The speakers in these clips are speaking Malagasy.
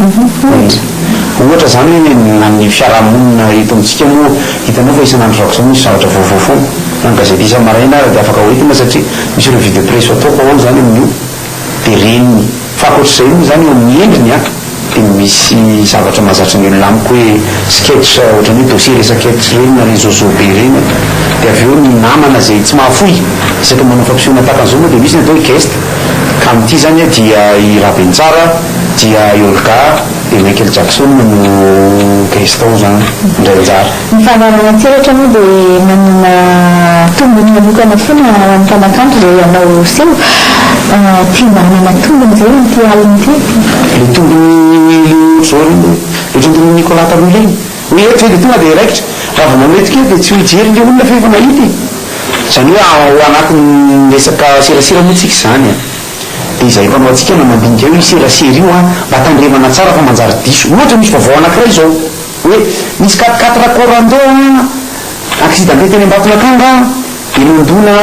Ohatra? Ohatra izany hoe na ny fiarahamonina eto amintsika moa hitanao fa isan'andro zao izao misy zavatra vaovao foana. Na ny gazety isa-maraina ara dia afaka hoentina satria misy revue de presse ataoko ao izany amin'io. Dia reny. Fa ankoatr'izay moa izany eo amin'ny endriny an, dia misy zavatra mahazatra ny olona amiko hoe sketch ohatran'ny hoe dossier resaketch ireny na ireny zozo be ireny an. Dia avy eo ny namana izay tsy mahafoy, isaky ny manao fampisehoana tahaka an'izao moa dia misy ny atao hoe guest. Ka amin'ity izany an dia i Rabentsara, dia i Olga, dia Michael Jackson no guest ao izany, indray anjara. Ny fananana an-tsoratra moa dia manana tombony manokana foana ho an'ny mpanakanto izay hanao seho. Ty mba hanana tombony izay amin'ity alina ity. Le tombony le ohatr'izao reny le ohatran'ny tombon'i Nicolas taloha ireny. Hoe eto ve dia tonga dia raikitra. Raha vao manao eto kely dia tsy ho hijery le olona fa efa nahita e. Izany hoe ao anatin'ny resaka serasera moa tsika izany an. Dia izay mpanao antsika na mandinika io serasera io an, mba tandremana tsara fa manjary diso. Ohatra misy vaovao anankiray izao. Hoe nisy quatre quatre korando an, accidenté teny Ambatonakanga an, dia nandona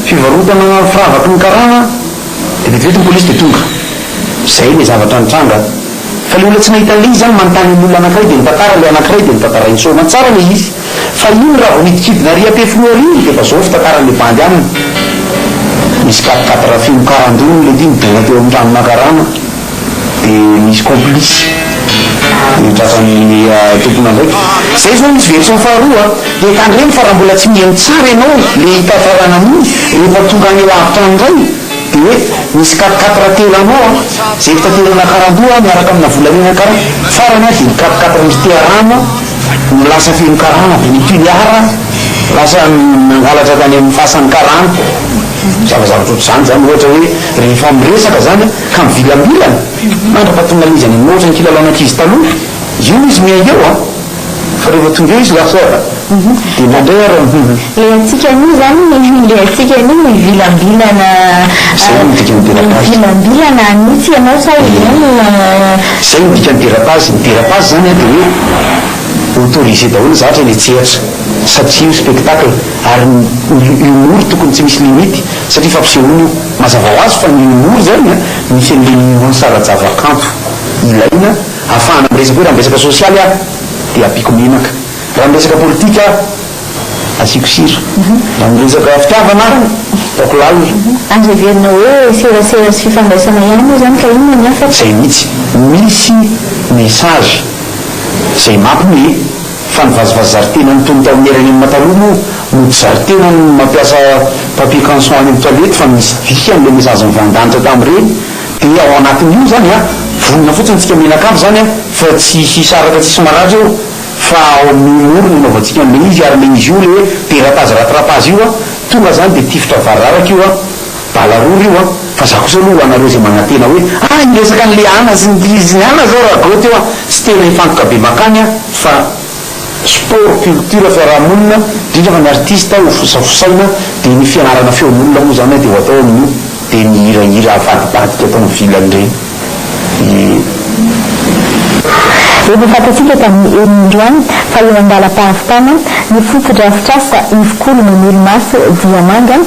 fivarotana firavaky ny karana, dia vetivety ny polisy dia tonga. Izay ilay zavatra nitranga. Fa ilay olona tsy nahita an'ilay izy izany manontany an'ny olona anankiray dia nitantara ilay anankiray dia notantarainy soamantsara ilay izy. Fa iny raha vao nidikidina ary Ampefiloha ary iny dia efa zao fitantaran'ilay bandy aminy. Nisy quatre quatre feno karando hono ilay ity nidona teo amin'ny tranona karana. dia misy complice dia tratran'ny tompon'andraikitra. Zay zao misy version faharoa a, dia tandremo fa raha mbola tsy mihaino tsara ianao le hitantarana an'iny, rehefa tonga any lavitra any indray dia hoe misy quatre quatre teranao a, zay fitaterana karandoha miaraka amina volamena kara, farany a dia ny quatre quatre misy tearano no lasa feno karana dia ny Tuléar lasa nangalatra tany amin'ny fasan'ny karana. Zavazavatra ohatr'izany zany ohatra hoe rehefa miresaka zany a, Ka mivilambilana mandra-pahatonga an'izy any amin'ny ohatran'ny kilalaon'ankizy taloha, io izy miainga eo an! Fa rehefa tonga eo izy lasa dia mandray ary an! Ilay antsika anio izany, ilay antsika anio mivilambilana, Izay no dikan'ny dérapage. Mivilambilana mihitsy ianao sa ianao no. Izay no dikan'ny dérapage, ny dérapage izany an dia hoe autorisé daholo ny zavatra eny an-tsehatra satria io spectacle ary ny humour tokony tsy misy limite satria fampisehoana io. Mazava ho azy fa ny humour zany an, misy an'le nuance ara-javakanto ilaina ahafahana miresaka hoe raha miresaka sosialy aho dia ampiako menaka, raha miresaka politika aho asiako sira, raha miresaka fitiavana aho ataoko lalina. Azo heverina hoe serasera sy fifandraisana ihany moa izany ka inona ny hafatra? Zay mihitsy, misy message zay mampime. Fa ny vazivazy zary tena nitony tao amin'ny rnm taloha moa mody zary tena ny mampiasa papier canson any amin'ny toilette fa misy dikany ilay message mivandanitra tamin'ireny dia ao anatin'io zany an, vonona fotsiny tsika mianakavy zany an fa tsy hisaraka tsisy maratra eo fa ao amin'ny humour no anaovantsika an'ilay izy ary ilay izy io ilay hoe dérapage rattrapage io an, tonga zany dia tifitra variraraka io an. Bala rora io an! Fa za kosa aloha ho anareo izay manantena hoe ah hiresaka an'i Liana sy ny crise-n'i Ana zao Ragout eo an! Tsy tena hifantoka be makany an! Fa sport, culture, fiarahamonina, indrindra fa ny artiste ho fosafosaina dia ny fianarana feon'olona moa zany dia ho atao amin'io dia ny hirahira avadibadika atao amin'ny vilany ireny. Ie. Efa fantatsika tamin'ny herinandroany fa eo an-dalam-pahavitana ny fotodrafitrasa Ivokolo Mamelomaso Diamanga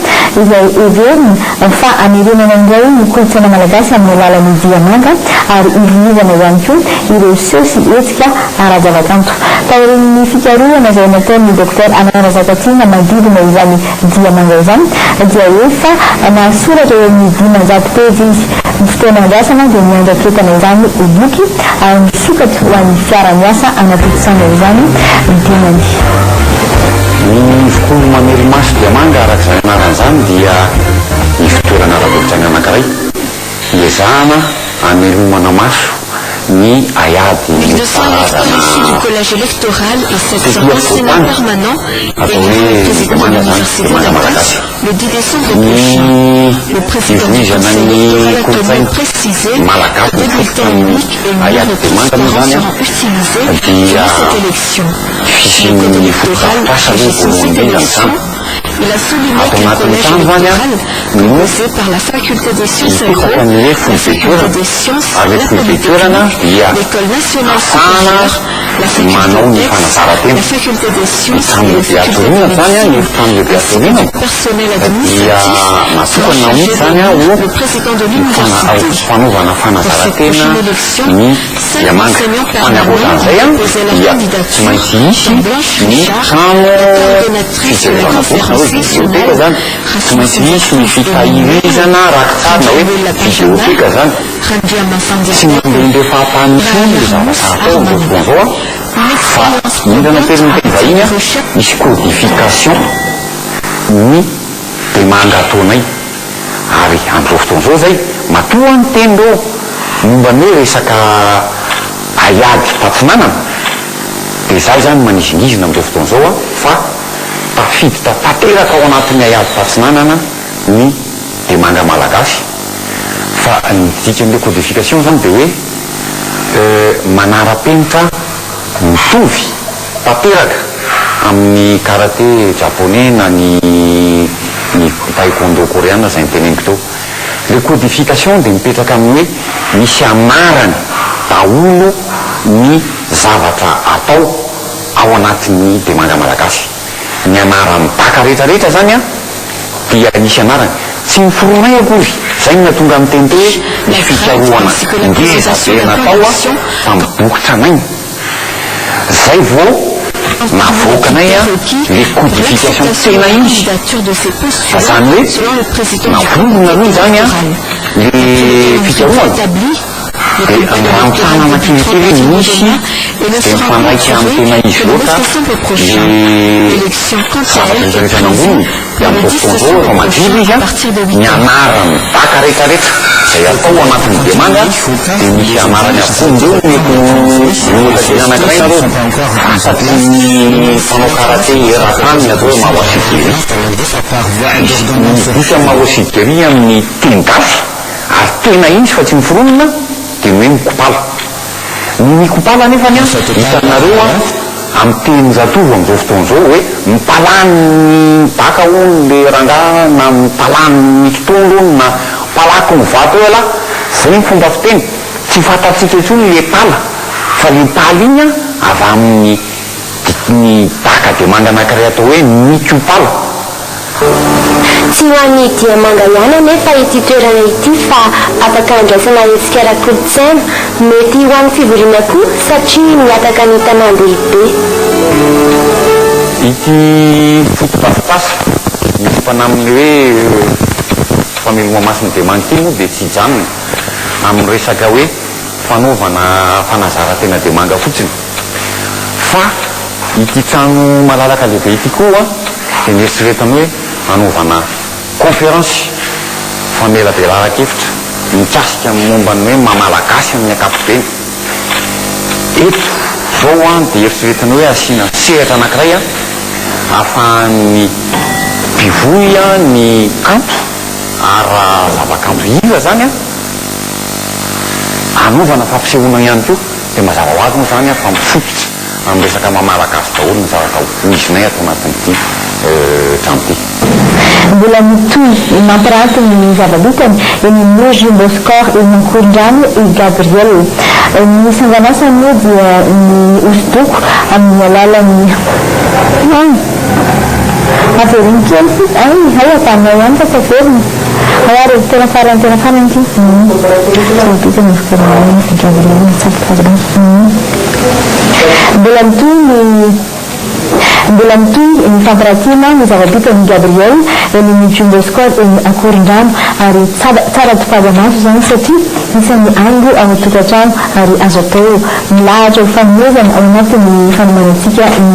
izay heverina fa hamerenana indray ny kolontsaina malagasy amin'ny alalan'ny diamanga ary hivoizana ihany koa ireo seho sy hetsika ara-javakanto. Taorian'ny fikarohana izay nataon'ny Docteur Alain Razakatiana manodidina izany Diamanga izany dia efa nahasoratra eo amin'ny 500 pejy izy. Ny fotoana andrasana dia ny handraketana izany ho boky ary misokatra ho an'ny fiara-miasa hanatontosana izany ny tenany. Ny ivokolo mamely-maso diamanga araka izany anarany izany dia ivon-toerana ara-kolontsaina anankiray iezahana hamelomana maso ny haiady nentim-paharazana tety afovoan-tany atao hoe diamanga izany, diamanga malagasy. Ny fivoizana ny kolontsaina malagasy mifototra amin'ny haiady diamanga moa izany dia fisian'ny fotodrafitrasa aloha voalohany indrindra ny trano. Ato anatin'ny trano izany no mipetraka ny hoe foibe-toerana, ary ilay foibe-toerana dia ahafahana manao ny fanazaran-tena. Ny trano lehibe atoriana izany, ny efitrano lehibe atoriana dia natokana mihitsy izany ho fanaovana fanazaran-tena ny diamanga. Fa ny ankoatran'izay dia tsy maintsy hisy ny trano fijerevana boky na hoe biblioteka izany, tsy maintsy misy ny fitahirizana rakitsary na hoe videoteka izany. Tsy mandehandeha fahatany intsony ilay zavatra atao amin'izao fotoana izao fa mindrana teny miteny vahiny misy codification ny demande ataonay ary amin'izao fotoana izao izay matoa aho niteny ireo momba ny hoe resaka haiady tatsinanana dia izaho izany manizingizina amin'izao fotoana izao fa tafiditra tanteraka ao anatin'ny haiady tatsinanana ny demanga malagasy fa ny dikan'ilay codification izany dia hoe manara-penitra mitovy tanteraka amin'ny karate japoney na ny ny taekwondo koreana izay noteneniko teo. Ilay codification dia mipetraka amin'ny hoe misy anarany daholo ny zavatra atao ao anatin'ny demanga malagasy. Ny anaran'ny daka rehetra rehetra izany an dia misy anarany. Tsy noforonay akory. Izay no nahatonga ny teny teo hoe misy fikarohana ngeza be natao tamin'ny boky tranainy. Zay vao navoakanay le codification tena izy. Fa zany hoe navondrona aloha izany le fikarohana dia ny tanana kelikely hoe misy dia mifandraika amin'ny tena izy loatra le zavatra rehetra rehetra nangonina dia amin'izao fotoana izao efa madio ilay izy an, ny anaran'ny daka rehetra rehetra izay atao anatin'ny diamanga dia misy anarany avokoa, ndeha omeko ohatra kely anankiray nareo, fantatry ny mpanao karate eran-tany ny atao hoe mawashi-geri, misy ny dikan'ny mawashi-geri amin'ny teny gasy ary tena izy fa tsy noforonina dia ny hoe mikopala. Ny mikopala anefany an, hitanareo an, amin'ny tenin-jatovo amin'izao fotoana izao hoe mipalany ny baka hono le rangahy na mipalany ny kitondro hono na palako ny vato eo ialahy, zay ny fomba fiteny, tsy fantatsika intsony le pala fa le pala iny an avy amin'ny ny daka diamanga anankiray atao hoe mikopala. Tsy ho an'ny diamanga ihany anefa ity toerana ity fa afaka andraisana hetsika ara-kolontsaina, mety ho an'ny fivoriana koa satria mihataka ny tanàn-dehibe. Ity fotodrafitrasa miompana amin'ny hoe fameloma-maso ny diamanga ity moa dia tsy hijanona amin'ny resaka hoe fanaovana fanazaran-tena diamanga fotsiny fa ity trano malalaka lehibe ity koa dia nieritreretana hoe hanaovana conférence famelabelaran-kevitra mikasika ny momba ny hoe maha Malagasy amin'ny ankapobeny. Eto izao dia eritreretina hoe asiana sehatra anankiray ahafahan'ny mpivoy ny kanto ara-zavakanto hira izany hanaovana fampisehoana ihany koa. Dia mazava ho azy moa izany fa mifototra Amin'ny resaka maha Malagasy daholo ny zavatra voizinay ato anatin'ity trano ity. Mbola mitohy mampiranty ny zava-bitany eny amin'ny Jumbo Score eny Ankorondrano i Gabriel. Ny sanganasany moa dia ny hosodoko amin'ny alalan'ny Hay! Avereno kely sisa, hay, hay ajanonao ihany fa tsy averina. Hay ary tena farany tena farany ity. Zava-bitany i Gabriel, tsara. Mbola mitohy ny Mbola mitohy ny fampiratiana ny zava-bitan'i Gabriel eny amin'ny Jumbo Squad eny Ankorondrano ary tsara topaza-maso izany satria isan'ny haingo ao an-tokantrano ary azo atao milahatra ho fanomezana ao anatin'ny fanomanantsika ny.